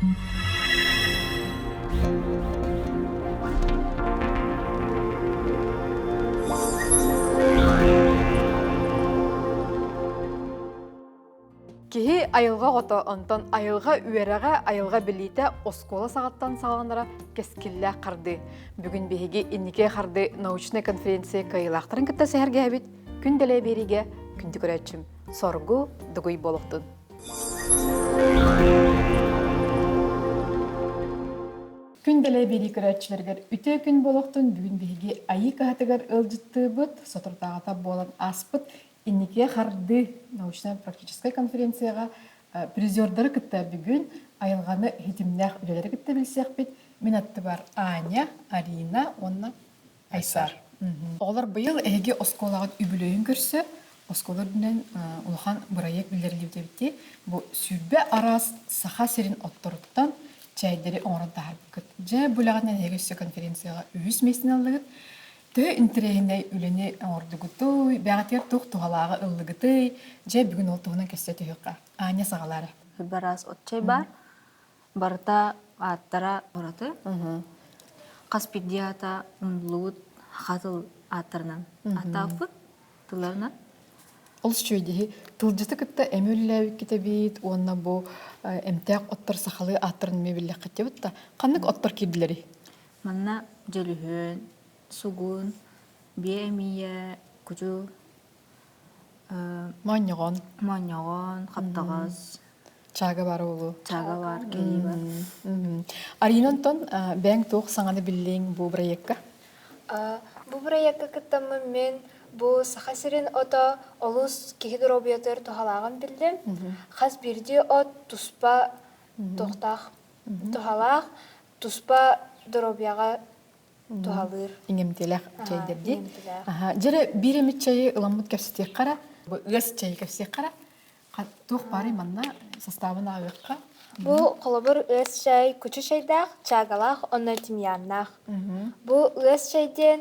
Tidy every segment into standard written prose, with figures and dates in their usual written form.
Киһи айылҕа оҕото, онтон айылҕа үөрэҕэ, айылҕа билиитэ оскуола саҕаттан саҕаланара кэскиллээх хардыы. Бүгүн биһиги инники хардыы научнай конференция кыайыылаахтарын кытта сэһэргэһэбит. Күн дэлэй биэриигэ күндү көрөөччүм Соргу Дугуй буолуохтун. Күн дэлэй биэрии көрөөччүлэригэр үтүө күн буолуохтун. Бүгүн биһиги Айыы кыһатыгар ыалдьыттыыбыт. Соторутааҕыта буолан ааспыт Инникигэ хардыы научнай-практическай конференцияҕа призердары кытта бүгүн айылҕаны ситимнээх үлэлэри кытта билсиэхпит. Мин аттыбар Аня, Арина уонна Айсар. Оҕолор быйыл эһиги оскуолаҕыт үбүлүөйүн көрсө оскуола үрдүнэн улахан бырайыак биллэриллибит эбит. Бу 20 араас Саха сирин отторуттан чэйдэри оҥорон таһаарбыккыт. Дьэ, бу үлэҕитинэн эһиги өссө конференцияҕа үһүс миэстэни ыллыгыт. Төһө интэриэһинэй үлэни оҥордугутуй, бэҕэтигэр туох туһалааҕы ыллыгытый? Дьэ, бүгүн ол туһунан кэпсэтэ түһүөххэ. Аня саҕалаара. Бараас от чэй баар. Барыта ааттара ураты. Хас биирдии аата умнуллубут саха тыл ааттарынан ааттаабыппыт тылларынан. Олус үчүгэй дии. Тылдьыты кытта эми үлэлээбиккит эбит уонна бу эмтээх оттор сахалыы ааттарын эмиэ биллэххит диэбит да. Ханнык оттор киирдилэрий? Манна дьөлүһүөн, сугун, биэ эмиийэ, кучу, Моонньоҕон. Моонньоҕон, хаптаҕас. Чаага баар буолуо. Чаага баар, кэлии бар. Арина онтон бэйэҥ туох саҥаны биллиҥ бу бырайыакка? Бу бырайыакка кыттаммын мин бу Саха сирин ото олус киһи доруобуйатыгар туһалааҕын биллим. Хас биирдии от туспа туохтаах туһалаах, туспа доруобуйаҕа туһалыыр. Иҥэмтиэлээх чэйдэр дии. Дьэрэ биир эмит чэйи ыламмыт кэпсэтиэххэ эрэ, бу ыас чэйи кэпсиэххэ эрэ, туох баарый манна састаабын ааҕыахха. Бу холобур ыас чай кучу чайдаах, чаагалаах уонна тимьяннаах. Бу ыас чай диэн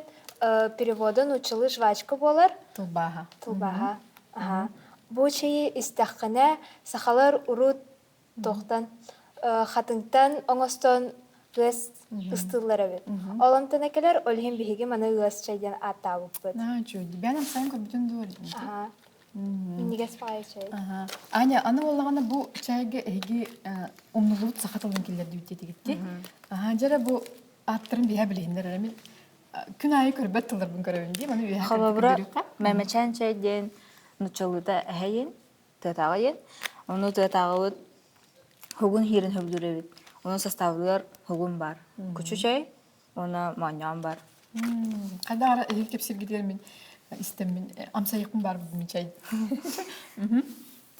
перевода нууччалыы жвачка буолар. Тылбааһа. Тылбааһа. Бу чэйи истэххинэ сахалар урут туохтан хатыҥтан оҥостон ыас ыстыыллар эбит. Ол онтон кэлэр, ол иһин биһиги маны ыас чай диэн ааттаабыппыт. Үчүгэй. Бэйэн амсайан көрбүтүн дуо? Аха. Минньигэс баҕайы чай. Аня, аны буоллаҕына бу чайга эһиги умнуллубут саха тылын киллэрдибит диэтигит Аха, дьэрэ бу ааттарын биһэ билиһиннэр эрэ мин күн аайы көрбөт тылларбын көрөбүн дии, маны үөһэ Холобура, мэмэчээн чай диэн нуччалыыта эһэйин тыатааҕы диэн. Ону тыатааҕыбыт хугун иһиирин сөбүлүүр эбит. Онон составыгар хугун баар. Кучу чэй уонна моонньоон баар. Хайдах ара эһиги кэпсиргитигэр мин истэммин амсайыкпын баар мин чай.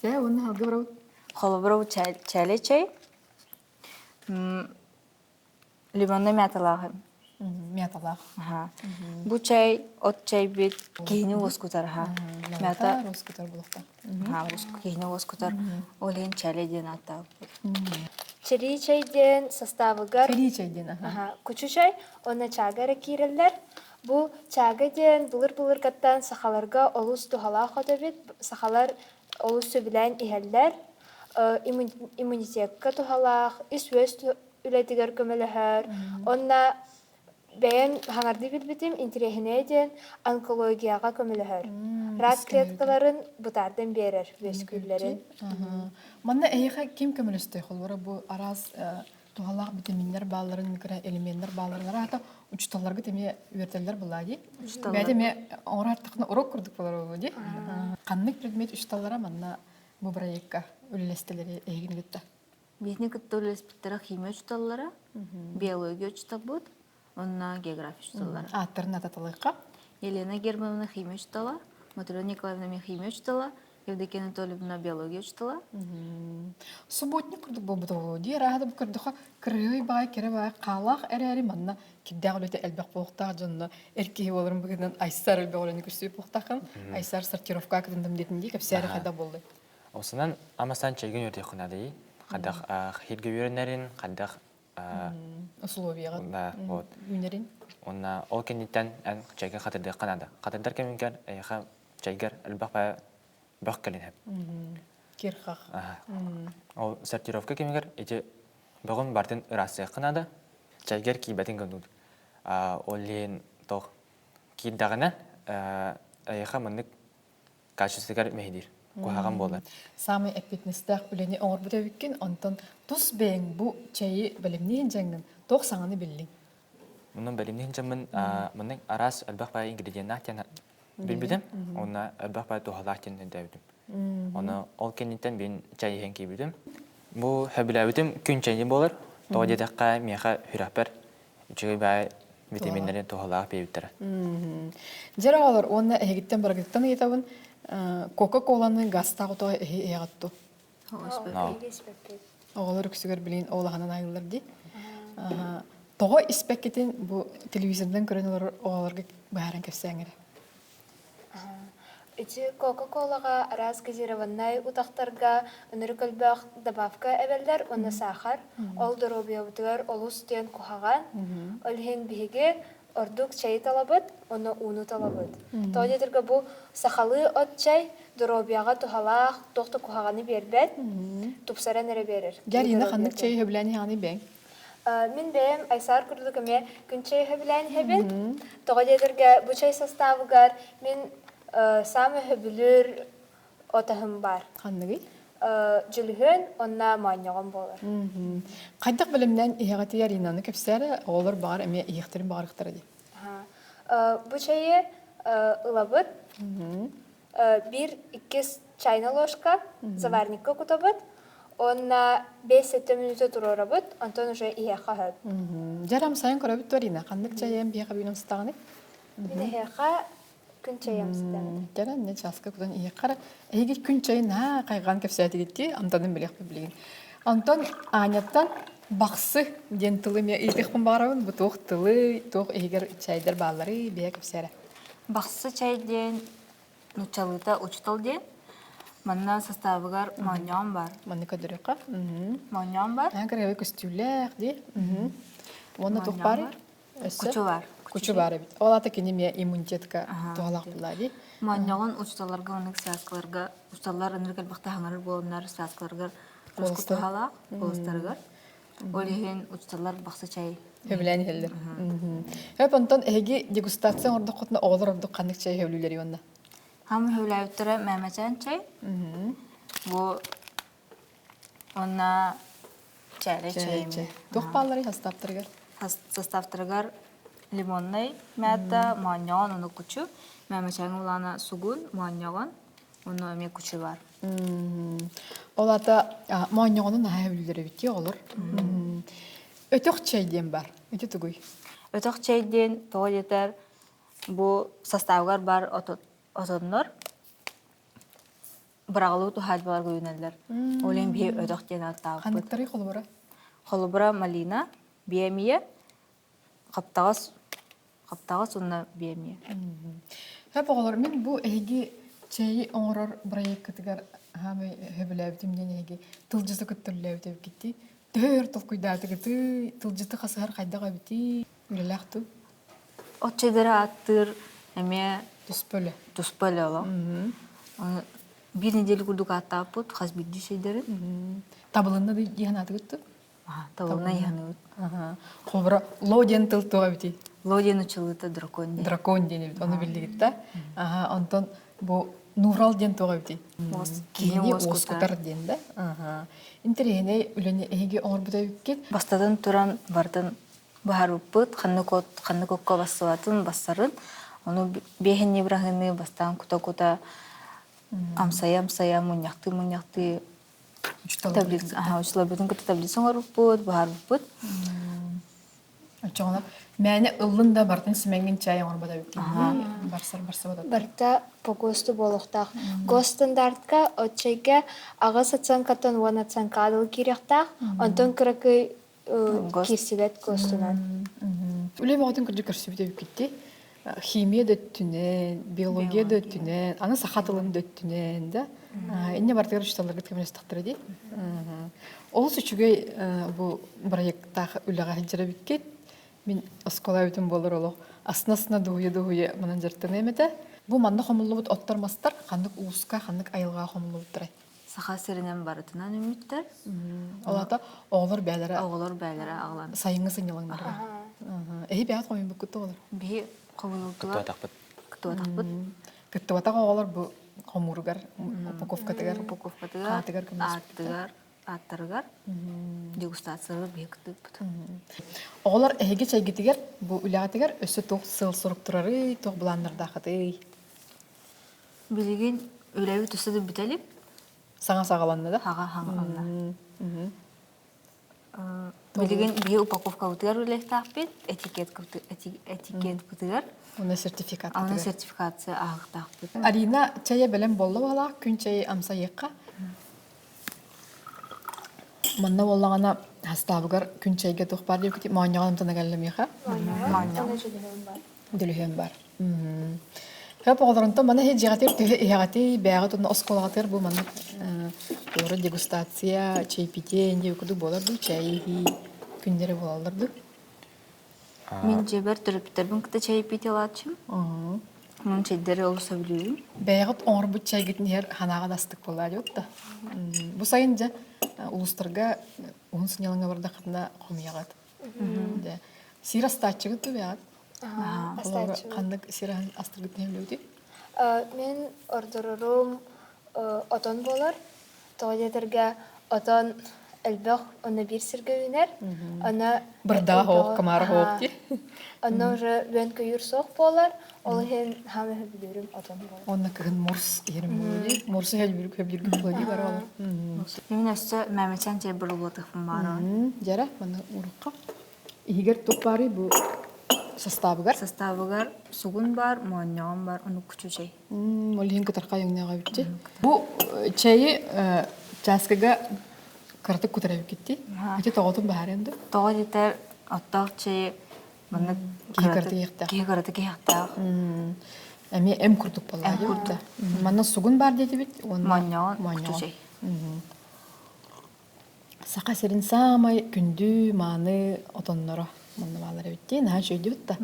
Чэ, уонна халга барабыт. Холобура чээлэй чэй. Лимоннай мяталаах. Мяталаах. Бу чай от чайбит киһини уоскутар аха. Мята уоскутар булуохта. Киһини уоскутар. Ол иһин чале диэн ааттаабыппыт. Чэрии чэй диэн составыгар Чэрии чэй диэн аха. Кучу чай уонна чаага эрэ киирэллэр. Бу чаага диэн былыр-былыргаттан сахаларга олус туһалаах от эбит. Сахалар олус сөбүлээн иһэллэр. Иммунитекка туһалаах, ис-үөс үлэтигэр көмөлөһөр. Уонна бэйэм хаҥардыы билбитим интэриэһинэйэ диэн онкологияҕа көмөлөһөр. Рак клеткаларын бытаардан биэрэр үөскүүллэрин. Манна эһиэхэ ким көмөлөстөй? Холобура бу араас туһалаах витаминнэр баалларын, микроэлеменнэр баалларын араата учууталларгыт эмиэ үөрэтэллэр буоллаа дии. Бэйэтэ эмиэ оҥорор урок курдук болар буолуо дии. Ханнык предмет учууталлара манна бу бырайыакка үлэлэстилэр эһигини кытта? Биһини кытта үлэлэспиттэрэ химия учууталлара, биология учууталбыт уонна география учууталлара. Ааттарын ататалыахха. Елена Германовна химия учуутала, Матрена Николаевна эмиэ химия учуутала, Евдокия Анатольевна биология учуутала. Субботник курдук буолбута буолуо дии. Арааһа бу көрдөхө кырыый баай, кэрэ баай хаалаах эрээри манна кирдээх үлэтэ элбэх буолуохтаах дьонно эр киһи буоларын быһыытынан Айсар элбэх үлэни көрсүбүт буолуохтааххын. Айсар сортировка кытындым диэтин дии кэпсээри хайдах буоллай? Осунан амасан чэйгин үөрдүөххүн наадайый? Хайдах хиргэ үөрэнэрин, хайдах условияҕа вот үүнэрин. Уонна ол кэнниттэн эн чэйгэ хатырдыахха наада. Хатырдар кэмигэр эйиэхэ чэйгэр элбэх баайа бөх кэлин Кирхах. Ол сортировка кэмигэр ити Бөҕүн бартын ыраастыахха наада. Чайгар киирбэтин гыннууд. Ол иһин туох киирдэҕинэ эйиэхэ маннык качествотыгар мэһэйдиир, куһаҕан буолар. Саамай эппиэтинэстээх үлэни оҥорбут эбиккин, онтон тус бэйэҥ бу чэйи бэлэмниир дьаҥҥын туох саҥаны биллиҥ? Онон бэлэмниир дьаммын маннык араас элбэх баай ингредиеннаах диэн билбитим, уонна элбэх баай туһалаах диэн өйдөөбүтүм. Ону ол кэнниттэн мин чай иһэн киирбитим. Бу сөбүлээбитим күн чэйи буолар. Тоҕо диэтэххэ, миэхэ сүрэхпэр үчүгэй баай витаминнары туһалаах биэрбиттэрэ. Дьэр оҕолор уонна эһигиттэн барыгыттан ыйытабын, Кока-Коланы газтаах отоҕо эһи иһэҕит дуу? Оҕолор үксүгэр билигин оолаһынан айыллар дии. Тоҕо испэккитин бу телевизордан көрөн олорор оҕолорго быһааран кэпсээҥ эрэ. Ити Кока-Колаҕа араас газированнай утахтарга ынырык элбэх добавка эбэллэр уонна саахар. Ол доруобуйабытыгар олус диэн куһаҕан. Ол иһин биһиги ордук чэйи талабыт уонна ууну талабыт. Тоҕо диэтэргэ бу сахалыы от чэй доруобуйаҕа туһалаах, туох да куһаҕаны биэрбэт, тупсаран эрэ биэрэр. Дьэ, ханнык чэйи сөбүлээн иһэҕиний бэйэҥ? Мин бэйэм Айсаар курдук эмиэ күн чэй сөбүлээн иһэбин. Тоҕо диэтэргэ бу чэй састаабыгар мин саамай сөбүлүүр отаһым баар. Ханныгый? Дьөлүһүөн уонна моонньоҕон буолар. Хайдах бэлэмнээн иһэҕитий Аринаны кэпсээрэ, оҕолор баҕар эмиэ иһиэхтэрин баҕарыахтара дии. Бу чэйи ылабыт. Биир иккис чайная ложка заварникка кутабыт уонна 5-7 мүнүүтэ туруорабыт, онтон уже иһиэххэ сөп. Дьэр амсайан көрөбүт дуо, Арина? Ханнык чайым биһиэхэ бүгүн амсатаҕыный? Мин эһиэхэ күн чайы амсатаҕын. Кэлэн не чааска кутан иһиэххэ эрэ. Эһиги күн чайын наһаа хайҕаан кэпсээтигит дии, амтанын билиэхпит билигин. Онтон Аняттан бахсы диэн тылы эмиэ ыйытыахпын баҕарабын. Бу туох тылый, туох иһигэр чайдар баалларый, бэйэ кэпсээрэ. Бахсы чай диэн нууччалыыта учутал диэн. Манна састаабыгар моонньоон бар. Манна көрдөрүөххэ. Моонньоон бар. Аан кырыабай көстүүлээх дии. Уонна туох баарый? Кучу бар. Кучу бар эбит. Ол аата кини эмиэ иммунитетка туһалаах буолла дии. Моонньоҕун учуталларга оннук связкаларга учуталлар ынырык элбэхтэ хаҥарар буоланнар связкаларыгар туһалаах куоластарыгар. Ол иһин учууталлар бахсы чай Сөбүлээн иһэллэр. Хөп онтон эһиги дегустация оҥордоххутуна оҕолор ордук ханнык чай сөбүлүүллэрий уонна? Хам сөбүлээбиттэрэ мэмэчээн чай. Бу уонна чээлэй чай. Туох баалларый састааптарыгар? Састааптарыгар лимоннай мята, моонньоҕон, ону кучу. Мэмэчээҥ улаана сугун, моонньоҕон, Онно эмиэ кучу бар. Ол ата моонньоҕону наһаа сөбүлүүллэр эбит дии оҕолор. Өтөх чэй диэн бар. Ити тугуй? Өтөх чэй диэн тоҕо диэтэр бу составыгар бар отоннор быраҕылыы туһаайбаларга үүнэллэр. Ол иһин биһи өтөх диэн ааттаабыппыт. Ханныктарый холобура? Холобура малина, биэмийэ, хаптаҕас Хаптаҕас уонна биэмийэ. Хөп оҕолор, мин бу эһиги чэйи оҥорор бырайыаккытыгар хаамай сөбүлээбитим диэн эһиги тылдьыты кытта үлэлээбит эбиккитий. Төһө өр толкуйдаатыгытый, тылдьыты хасыһар хайдах эбитий, үлэлээх дуу? От чэйдэри ааттыыр эмиэ туспа үлэ. Туспа үлэ олох. Биир неделя курдук ааттаабыппыт хас биирдии чэйдэрин. Табылынна дии санаатыгыт дуу? Табылына иһаныгыт. Холобура, ло диэн тыл туох эбитий? Ло диэн учулыыта дракон диэн. Дракон диэн эбит, ону биллигит да? Аха, онтон бу нурал диэн туох эбитий? Киһини уоскутар диэн да? Аха. Интэриэһинэй үлэни эһиги оҥорбут эбиккит. Бастатан туран бартын баһарбыппыт, ханнык от, ханнык окко бассыбатын, бассарын. Ону биэһинни быраһыны бастаан кута-кута амсайа-амсайа, мунньахтыы-мунньахтыы Таблица. Учууталбытын кытта таблица оҥорбуппут, быһаарбыппыт. Оччоҕуна мээнэ ыллын да бартын симэҥҥин чай оҥорбот эбиккин барсар барсыбат Барыта по ГОСТу буолуохтаах. Госстандартка оччойга аҕыс оценкаттан уон оценкаҕа дылы киириэхтээх. Онтон кыракый киирсибэт ГОСТунан. Үлэ бөҕөтүн кырдьык көрсүбүт эбиккитти. Химия да өттүнэн, биология да өттүнэн, аны саха тылын да өттүнэн да. Инне бартыгар учууталларгыт көмөлөстөхтөрө дии. Олус үчүгэй бу проекттаах үлэҕэ сылдьар эбиккит. Мин оскуола эбитим буолар олох астына-астына дуһуйа-дуһуйа манан дьарыктаныам этэ. Бу манна хомуллубут оттор мастар ханнык ууска, ханнык айылҕаҕа хомуллубуттарай? Саха сиринэн барытынан үүммүттэр. Ол аата оҕолор бээлэрэ Оҕолор бээлэрэ аҕалан. Сайыҥҥы сынньалаҥнарга. Эһи бэйэҕит хомуйбуккут оҕолор? Биһи хомуйултулар. Кыттыбатахпыт. Кыттыбатахпыт. Кыттыбатах оҕолор бу хомууругар, упаковкатыгар, упаковкатыгар, хаатыгар көмөлөспүттэр. Ааттыгар, ааттарыгар дегустациялар биһи кыттыбыппыт. Оҕолор эһиги чэйгитигэр бу үлэҕитигэр өссө туох сыал-сорук турарый, туох былааннардааххытый? Билигин үлэбит өссө да бүтэ илик. Саҥа саҕаланна да? Саҥа саҕаланна. Билигин биһи упаковкабытыгар үлэлэхтээхпит, этикеткабытыгар. Уонна сертификат. Уонна сертификация ааһыктаахпыт. Арина чэйэ бэлэм буолла буолаах, күн чэйи амсайыахха. Манна буоллаҕына хастаабыгар күн чэйгэ туох баар диэбиккит моонньоҕон амтана кэллэ миэхэ. Моонньоҕон дьөлүһүөн бар. Дөлүһүөн бар. Хөп оҕолорунтан маны иһи дьиэҕитигэр төһө иһэҕитий, бэйэҕит уонна оскуолаҕытыгар бу маннык олору дегустация, чаепитие диэн курдук буолар дуу, чай иһии күннэрэ буолаллар дуу? Мин дьиэбэр төрөппүттэрбин кытта чаепитиелааччым. Онон чэйдэри олус сөбүлүүбүн. Бэйэҕит оҥорбут чайгытын иһэр ханаҕа да астык буолаа диэбит да. Бу сайын дьэ улуустарга уһун сынньалаҥҥа бардаххытына хомуйаҕыт. Дьэ сир астааччыгыт дуу бэйэҕит? Астааччыбыт. Ханнык сир астыргыт нэһилиэгитий? Мин ордорорум отон буолар. Тоҕо диэтэргэ отон элбэх онно биир сиргэ үүнэр. Онно Бырдаах оох, комара оох дии. Онно уже үөн-көйүүр суох буолар. Ол иһин хаам өһөбүлүүрүм отон буолар. Онно кыһын морс иһэрим буолуо дии. Морсу хөбүлүүргүт буолуо дии бары олор. Мин өссө мэмэчэн чэй бурулуотахпын баарабын. Дьэрэ, манна урукка. Иһигэр туох баарый бу састаабыгар? Састаабыгар сугун баар, моонньоҕон баар, онуккучу чэй. Ол иһин кытархай өҥнөөх эбитчи. Бу чэйи чааскыга кыратык кутар эбиккитти. Ити тоҕотун баһаарыан да? Тоҕо диэтэр оттоох чэйи маннык киһи кыратык иһиэхтээх. Киһи кыратык иһиэхтээх. Эмиэ эм курдук буоллаҕа Эм курдук. Манна сугун баар диэтибит уонна моонньоҕон кучу чэй. Саха сирин саамай күндү, мааны отонноро манна бааллар эбит дии, наһаа үчүгэйдибит да.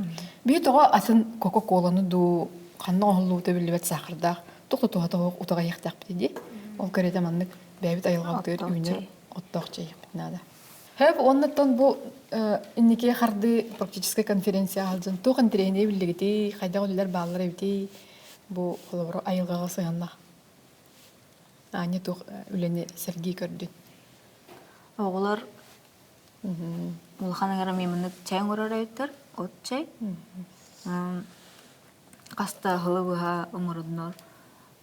Биһи тоҕо атын Кока-Коланы дуу, ханна оҥоһуллубута биллибэт саахардаах, туох да туһата суох утаҕа иһиэхтээхпит дии. Ол кэриэтэ маннык бэйэбит айылҕабытыгар үүнэр оттоох чэй иһиэхпит наада. Хөп уоннаттан бу инники хардыы практическай конференция сылдьан туох интэриэһинэй биллигитий, хайдах үлэлэр бааллар эбитий, бу холобура айылҕаҕа сыһыаннаах Аня туох үлэни сэргии көрдүн? Оҕолор улахан ыҥырым маннык чэй оҥорор эбиттэр, от чэй. Хаста ыһылы быһа оҥороннор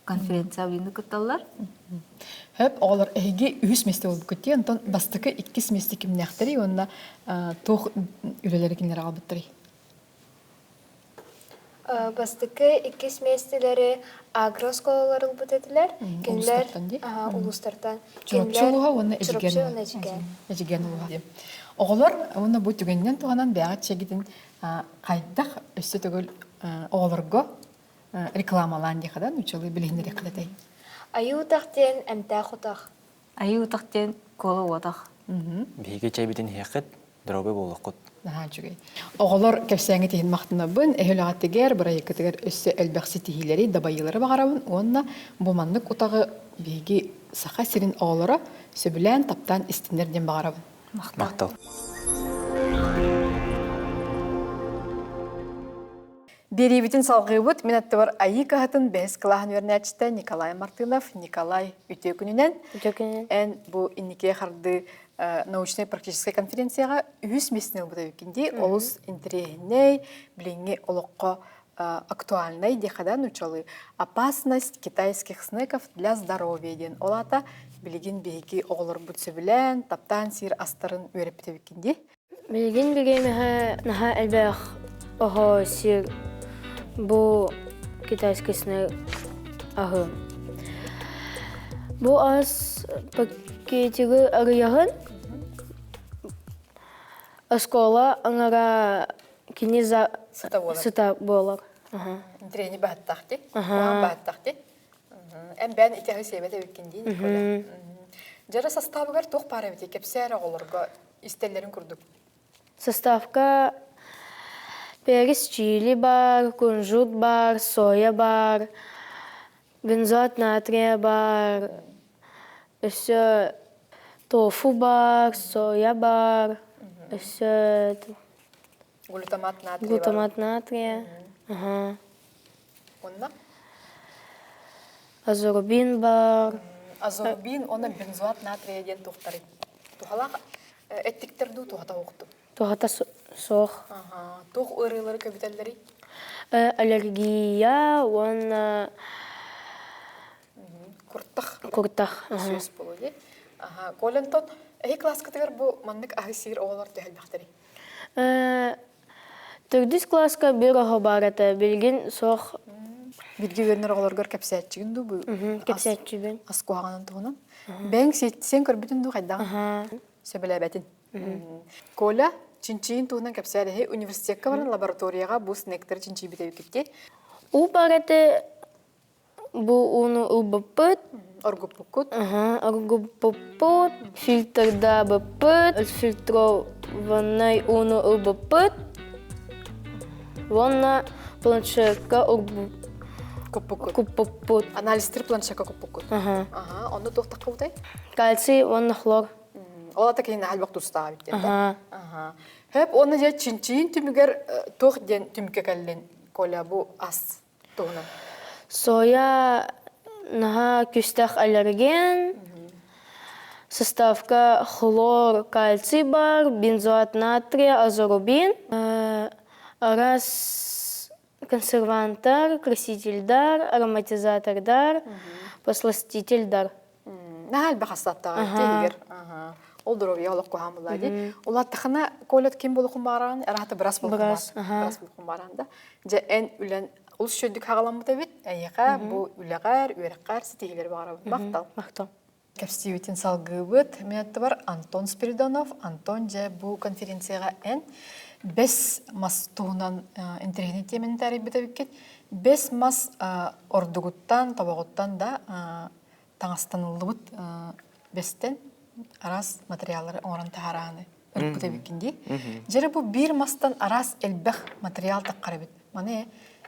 конференция билигин кытталлар. Хөп оҕолор эһиги үһүс миэстэ буолбуккут дии, онтон бастакы иккис миэстэ кимнээхтэрий уонна туох үлэлэри кинилэр аҕалбыттарый? Бастакы иккис миэстэлэри агрооскуолалар ылбыт этилэр. Кинилэр Улуустартан дии? Улуустартан. Чурапчы улууһа уонна Чурапчы уонна Эдьигээн. Эдьигээн улууһа диэн. Оҕолор уонна бу түгэнинэн туһанан бэйэҕит чэгитин хайдах өссө төгүл оҕолорго рекламалаан диэхэ да нууччалыы билиһиннэриэххэ этэй? Айыы утах диэн эмтээх утах. Айыы утах диэн куола уотах. Биһиги чэйбитин иһиэххит, доруобай буолуоххут. Наһаа үчүгэй. Оҕолор кэпсээҥҥит иһин махтанабын. Эһэлэҕитигэр, бырайыаккытыгар өссө элбэх ситиһиилэри, дабайыылары баҕарабын уонна бу маннык утаҕы биһиги Саха сирин оҕолоро сөбүлээн, таптаан истиннэр диэн баҕарабын. Махтал. Биэриибитин салҕыыбыт. Мин аттыбар Айыы кыһатын бэһис кылааһын үөрэнээччитэ Николай Мартынов. Николай, үтүө күнүнэн. Үтүө күнүнэн. Эн бу инникигэ хардыы научнай-практическай конференцияҕа үһүс миэстэни ылбыт эбиккин дии. Олус интэриэһинэй, билиҥҥи олоххо актуальнай диэхэ да нууччалыы «Опасность китайских снеков для здоровья» диэн. Ол аата билигин биһиги оҕолорбут сөбүлээн, таптаан сиир астарын үөрэппит эбиккин дии. Билигин бириэмэҕэ наһаа элбэх оһо сир бу китайский снег аһы. Бу ас пакетигы арыйаһын оскуола аҥара кини Сыта буолар. сыта буолар. Интириэһини баһыттах дии. Куһаҕан баһыттах дии. Эн бэйэн ити сиэбэт эбиккин дии, Николя. Дьара састаабыгар туох баар эбитий? Кэпсээ эрэ оҕолорго истэллэрин курдук. Составка перец чили бар, кунжут бар, соя бар, бензоат натрия бар. Өссө тофу баар, соя баар, өссө Глютамат натрия глутамат натрия. Аха. Онно? Азорбин баар. Азорбин уонна бензоат натрия диэн туохтарый? Туһалаах эттиктэр дуу туһата уохтун? Туһата суох. Туох ыарыылары көбүтэллэрий? Аллергия уонна Куртах. Куртах. Сүөс буолуо дии. Аха. Колентон, эһи класскытыгар бу маннык аһы сиир оҕолор төһөлбөхтөрүй? Төрдүс кылааска биир оҕо баар этэ, билигин суох. Бииргэ үөрэнэр оҕолоргор кэпсээччигин дуу бу? Кэпсээччибин. Ас куһаҕанын туһунан. Бэйэҥ сиэн көрбүтүн дуу хайдаҕын? Сөбүлээбэтин. Коля, чинчийин туһунан кэпсээдэһи университекка баран лабораторияҕа бу снектэри чинчийбит эбиккит Уу баар этэ Бу ууну ылбыппыт. Оргуппуккут. Оргуппуппут, фильтрдаабыппыт, фильтрованнай ууну ылбыппыт. Уонна планшетка куппуккут. Куппуппут. Анализтыр планшетка куппуккут. Аха. Онно туох таххыбытай? Кальций уонна хлор. Ол ата киһи наһаа элбэх тустаах эбит диэн да? Аха. Хөп уонна дьэ чинчийин түмүгэр туох диэн түмүккэ кэллин, Коля, бу ас туһунан? Соя наһаа күүстээх аллерген. Составка хлор, кальций бар, бензоат натрия, азорубин. Араас консерванттар, красительдар, ароматизатордар, посластительдар. Наһаа элбэх астаттаҕа иһигэр. Ол доруобуйа олох куһаҕан буолла дии. Улааттахына Колят ким буолуохун баҕараҕын? Араата бырас буолуохун баҕараҕын да. Дьэ эн үлэн олус үчүгэйдик хаҕаламмыт эбит. Эйиэхэ бу үлэҕэр, үөрэххэр ситиһиилэри баҕарабын. Махтал. Махтал. Кэпсиибитин салгыыбыт. Мин аттыбар Антон Спиридонов. Антон, дьэ бу конференцияҕа эн бэс мас туһунан интэриэһинэй тиэмэни таарыйбыт эбиккит. Бэс мас ордугуттан, тобоҕуттан да таҥастаныллыбыт бэстэн араас материаллары оҥорон таһаарааны ырыппыт эбиккин дии. Дьэрэ бу биир мастан араас элбэх материал таххар эбит. Маны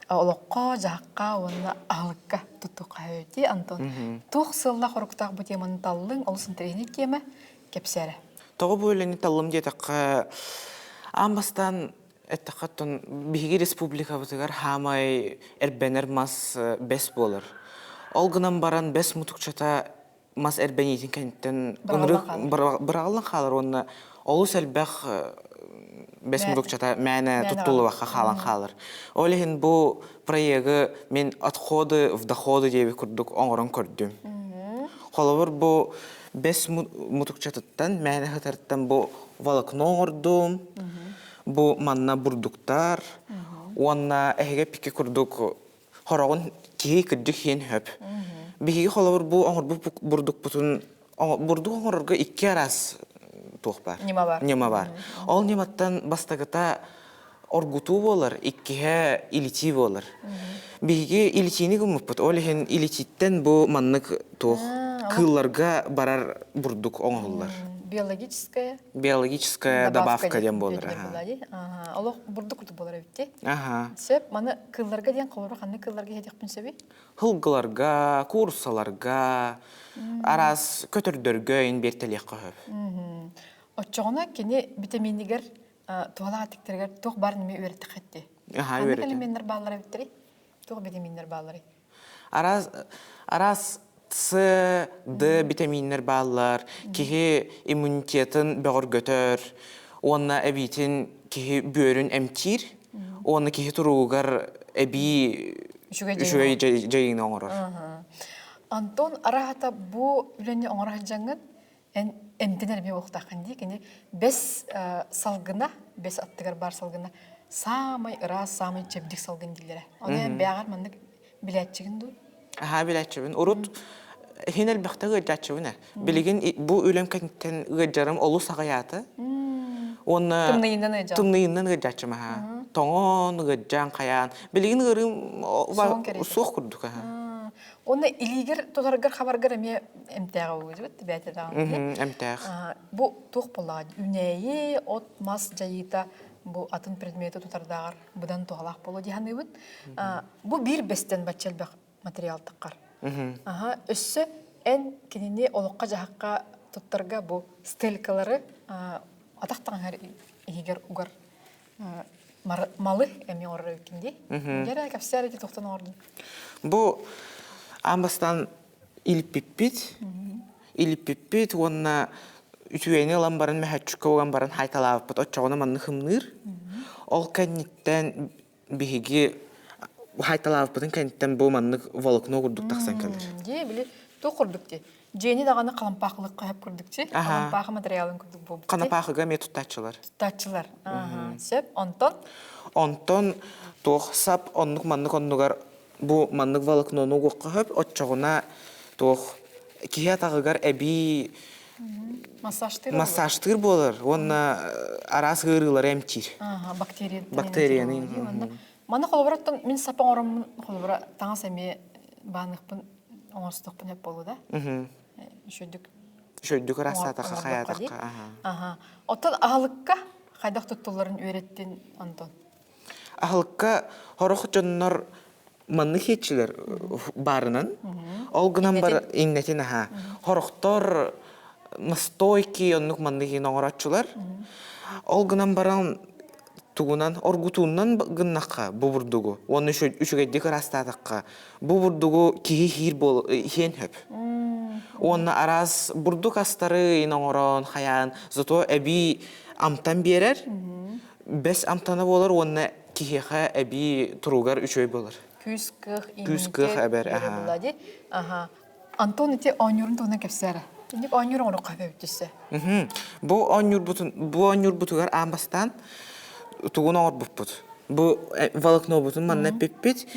олоххо, дьаһахха уонна аһылыкка туттуохха дии Антон. Туох сыаллаах оруктаах бу теманы таллыҥ, олус интэриэһинэй тиэмэ, кэпсээрэ. Тоҕо бу үлэни таллым диэтэххэ, аан бастаан эттэххэ оттон биһиги республикабытыгар хаамай эрбэнэр мас бэс буолар. Ол гынан баран бэс мутукчата мас эрбэниитин кэнниттэн быраҕыллан хаалар уонна олус элбэх бэс мутукчата мээнэ туттуллубакка хаалан хаалар. Ол иһин бу проегы мин отходы в доходы диэбит курдук оҥорон көрдүм. Холобур бу бэс мутукчатыттан мээнэ сытарыттан бу волокно оҥордум. Бу манна бурдуктар уонна эһигэ пикки курдук хороҕун киһи кырдьык сиэн сөп. Биһиги холобур бу оҥорбут бурдукпутун бурдук оҥорорго икки араас туох баар. Ньыма бар. Ньыма бар. Ол ньыматтан бастакыта оргутуу буолар, иккиһэ илитии буолар. Биһиги илитиини гыммыппыт. Ол иһин илитииттэн бу маннык туох кыылларга барар бурдук оҥоһуллар. Биологическая Биологическая добавка диэн буолар. Олох бурдук курдук буолар эбит дии. Аха. Сөп, маны кыылларга диэн холобура ханнык кыылларга иһэтиэхпин сөбүй? Хылгыларга, кууруссаларга, араас көтөрдөргө ин биэртэлиэххэ сөп. Оччоҕуна кини битэмиинигэр туһалаах эттиктэригэр туох баар нэмэ үөрэттэххэ дии. Аха, Ханнык элеменнэр бааллар эбиттэрий? Туох битэмииннэр баалларый? Араас араас С, Д битэмииннэр бааллар, киһи иммунитетын бөҕөргөтөр уонна эбиитин киһи бүөрүн эмтиир уонна киһи туругугар эбии үчүгэй дьайыыны оҥорор. Антон араһата бу үлэни оҥоро сылдьаҥҥын эн эмтэнэр эмиэ буолуохтааххын дии. Кини бэс салгына, бэс аттыгар баар салгына саамай ыраас, саамай чэбдик салгын дииллэрэ. Ону эн бэйэҕэр маннык билээччигин дуу? Аһаа билээччибин. Урут иһин элбэхтэ ыалдьааччыбын ээ. Билигин бу үлэм кэнниттэн ыалдьарым олус аҕыйаата. Уонна Тымныйынан ыалдьаҕын. Тымныйынан ыалдьааччым аһаа. Тоҥон, ыалдьаан, хайаан. Билигин ыарыым суох курдук аһаа. Уонна илиигэр тутаргар хабаргар эмиэ эмтээҕэ буолуо бэйэтэ даҕаны. Эмтээх. Бу туох буоллаҕа үүнээйи, от-мас дьайыыта бу атын предмети тутардааҕар быдан туһалаах буолуо дии саныыбын. Бу биир бэстэн бачча элбэх материал таххар. Аха, өссө Эн кинини олоххо-дьаһахха туттарга бу стелькалары атах таҥаһар иһигэр угар малы эмиэ оҥорор эбиккин дии. Дьэ кэпсээр ити туохтан оҥордун? Бу аан бастаан илиппиппит, илиппиппит уонна үчүгэйини ылан баран мөһөөччүккэ уган баран хайталаабыппыт оччоҕуна маннык хымныыр. Ол кэнниттэн биһиги хайталаабыппытын кэнниттэн бу маннык волокно курдук тахсан кэлэр. Дии, били туох курдук дии. Дьиэни даҕаны халампаахылыкка хөп курдук чи. Халампаахы материалын курдук буолбут. Ханапаахыга эмиэ туттааччылар. Туттааччылар. Сөп. Онтон? Онтон туох сап оннук маннык оннугар бу маннык волокнону угуохха хөп оччоҕуна туох киһи атаҕыгар эбии массажтыыр массажтыыр буолар уонна араас ыарыылары эмтиир. Бактерияны. Бактерияны. Маны холобура мин сап оҥороммун холобура таҥас эмиэ бааныахпын оҥостуохпун сөп буолуо да? Үчүгдүк. Үчүгдүк ыраастаатахха хайаатахха. Аха. Оттон аһылыкка хайдах туттулларын үөрэттин Антон? Аһылыкка сорох дьоннор маннык иһиэччилэр баарынан. Ол гынан бар иҥнэтин аһа. Сорохтор настойки оннук маннык иһин оҥорооччулар. Ол гынан баран тугунан оргутуунан гыннахха бу бурдугу уонна үчүгэйдик ыраастаатахха бу бурдугу киһи иһиир буол иһиэн сөп. Уонна араас бурдук астары ин оҥорон хайаан зато эбии амтан биэрэр бэс амтана буолар уонна киһиэхэ эбии туругар үчүгэй буолар. Күүс кыах Күүс кыах эбэр аха. Аха. Антон ити оонньуурун туһунан кэпсээрэ. Инник оонньуур оҥоруохха эбит түссе. Бу оонньуурбутун бу оонньуурбутугар аан бастаан тугун оҥорбуппут. Бу волокнобутун манна эппиппит.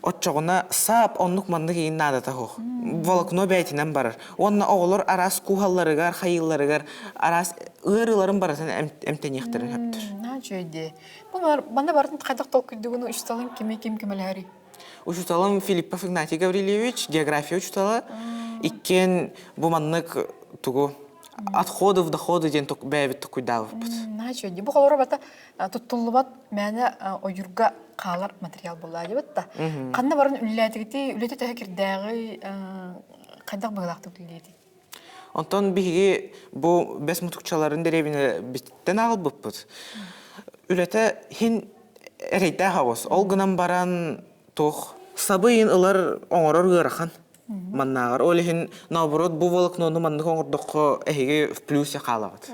Оччоҕуна саап оннук маннык иин наадата суох. Волокно бэйэтинэн барар. Уонна оҕолор араас кууһалларыгар, хайыылларыгар араас ыарыыларын барытын эмтэниэхтэрин сөптөр. Наһаа үчүгэй дии. Бу манна барытын хайдах толкуйдугуну учууталыҥ кими ким көмөлөһөрүй? Учууталым Филиппов Игнатий Гаврильевич, география учуутала. Иккиэн бу маннык тугу отходы доходы диэн бэйэбит токуйдаабыппыт. Наһаа үчүгэй дии. Бу холобура бата туттуллубат мээнэ ойуурга хаалар материал буолла диэбит да. Ханна баран үлэлээтигити, үлэтэ төһө кирдээҕий, хайдах быһыылаахтык үлэлиэтий? Онтон биһиги бу бэс мутукчаларын дэриэбинэбититтэн аҕалбыппыт. Үлэтэ хин эрэйдээх оҕус. Ол гынан баран туох сабы ылар оҥорор ыарахан. Маннааҕар ол иһин наоборот бу волокнону маннык оҥордоххо эһиги в плюсе хаалаҕыт.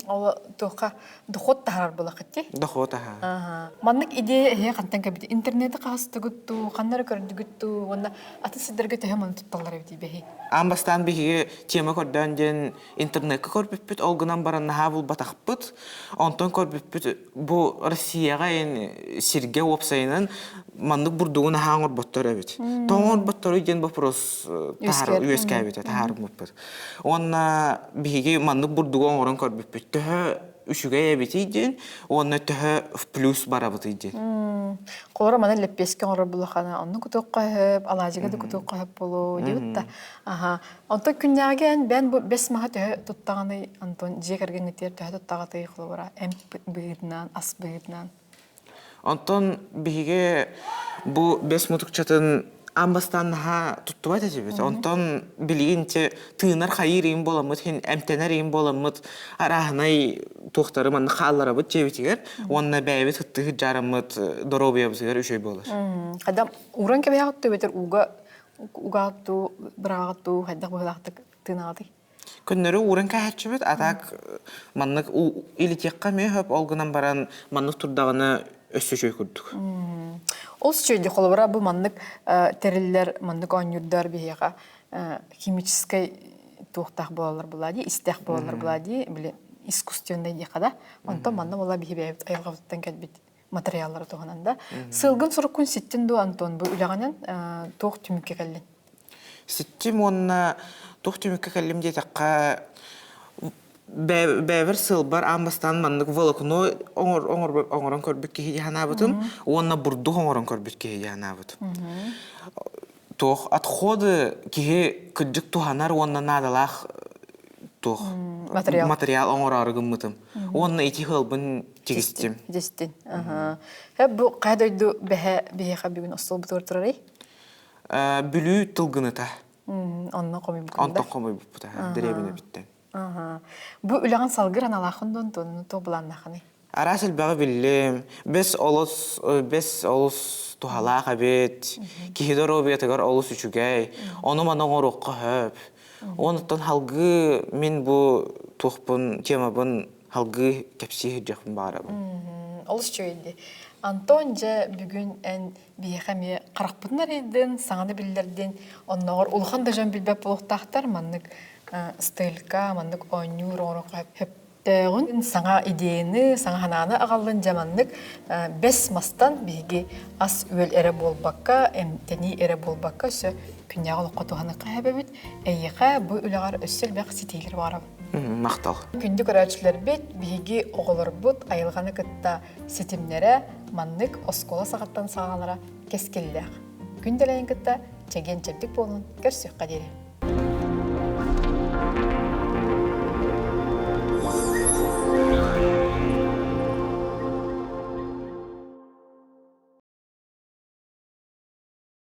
Ол туохха доход таһаарар буолахыт дии? Доход аһаа. Маннык идея эһиэ хантан кэлбит? Интернети хаһыстыгыт дуу, ханна эрэ көрдүгүт дуу уонна атын сирдэргэ төһө маны тутталлар эбитий бэһи? Аан бастаан биһиги тема көрдөөн диэн интернекка көрбүппүт, ол гынан баран наһаа булбатахпыт. Онтон көрбүппүт бу Россияҕа эн сиргэ уопсайынан маннык бурдугу наһаа оҥорботтор эбит. Тоҕо оҥорботторуй диэн вопрос үөскээбитэ, таһаарыммыппыт. Уонна биһиги маннык бурдугу оҥорон көрбүппүт. Төһө үчүгэй эбитий диэн уонна төһө в плюс барабытый диэн. Холоро маны лэппиэскэ оҥорор булахана онну кутуохха сөп, алаадьыга да кутуохха сөп буолуо диэбит да. Аха. Онтон күннээҕигэ эн бэйэн бу бэс маһа төһө туттаҕыный, Антон дьиэ кэргэҥҥитигэр төһө туттаҕытый холобура эмп быһыытынан, ас быһыытынан? Онтон биһиги бу бэс мутукчатын аан бастаан наһаа туттубат этибит. Онтон билигин ити тыынар хайыыр иин буоламмыт, эмтэнэр иин буоламмыт арааһынай туохтары манна хаалларабыт дьиэбитигэр уонна бэйэбит ыттыһыт дьаараммыт доруобуйабытыгар үчүгэй буолар. Хайдах ууран кэбиһэҕит дуу эбэтэр ууга угаат дуу, быраҕаҕыт дуу, хайдах быһыылаахтык тыынаҕытый? Көннөрү ууран кээһэччибит, а так маннык илитиэххэ эмиэ сөп, ол гынан баран маннык турдаҕына өссө үчүгэй курдук. Ол үчүгэй холобура бу маннык тэриллэр, маннык оонньуурдар биһиэхэ химическэй туохтаах буолаллар буолаа дии, истээх буолаллар буолаа дии, били искусственный диэхэ да. Онтон манна буолла биһи бэйэбит айылҕабытыттан кэлбит материаллары туһанан да. Сылгын суруккун ситтин дуо, Антон, бу үлэҕинэн туох түмүккэ кэллин? Ситтим уонна туох түмүккэ кэллим диэтэххэ, бэйэбэр сыалбар аан бастаан маннык волокно оҥорон көрбүт киһи дии санаабытым уонна бурдук оҥорон көрбүт киһи дии санаабытым. Туох отходы киһи кырдьык туһанар уонна наадалаах туох материал, материал оҥороору гыммытым. Уонна ити ыалбын тигистим. Тигистин. Бу хайа дойду бэһэ биһиэхэ бүгүн остуолбутугар турарый? Бүлүү тылгыныта. Онно хомуйбуккун Онтон хомуйбуппут дэриэбинэбиттэн. Бу үлэҕин салгыр аналааххын дуон туонуну туох былааннааххыный? Араас элбэҕи биллим. Бэс олус бэс олус туһалаах эбит. Киһи доруобуйатыгар олус үчүгэй. Ону-маны оҥоруохха сөп. Онуттан халгыы мин бу туохпун темабын халгыы кэпсии сылдьыахпын баҕарабын. Олус үчүгэй дии. Антон дьэ бүгүн эн биһиэхэ эмиэ харахпытын арыйдын, саҥаны биллэрдин, оннооҕор улахан да дьон билбэт буолуохтаахтар маннык стелька, маннык оонньуур оҥоруохха сөптөөҕүн, саҥа идеяны, саҥа санааны аҕаллын дьэ маннык бэс мастан биһиги ас-үөл эрэ буолбакка, эмтэнии эрэ буолбакка өссө күннээҕи олоххо туһаныахха сөбөбүт. Эйиэхэ бу үлэҕэр өссө элбэх ситиһиилэр баҕарабын. Махтал. Күндү көрөөччүлэрбит, биһиги оҕолорбут айылҕаны кытта ситимнэрэ маннык оскуола саҕаттан саҕаланара кэскиллээх. Күн дэлэйин кытта чэгиэн-чэбдик буолун, көрсүөххэ диэри.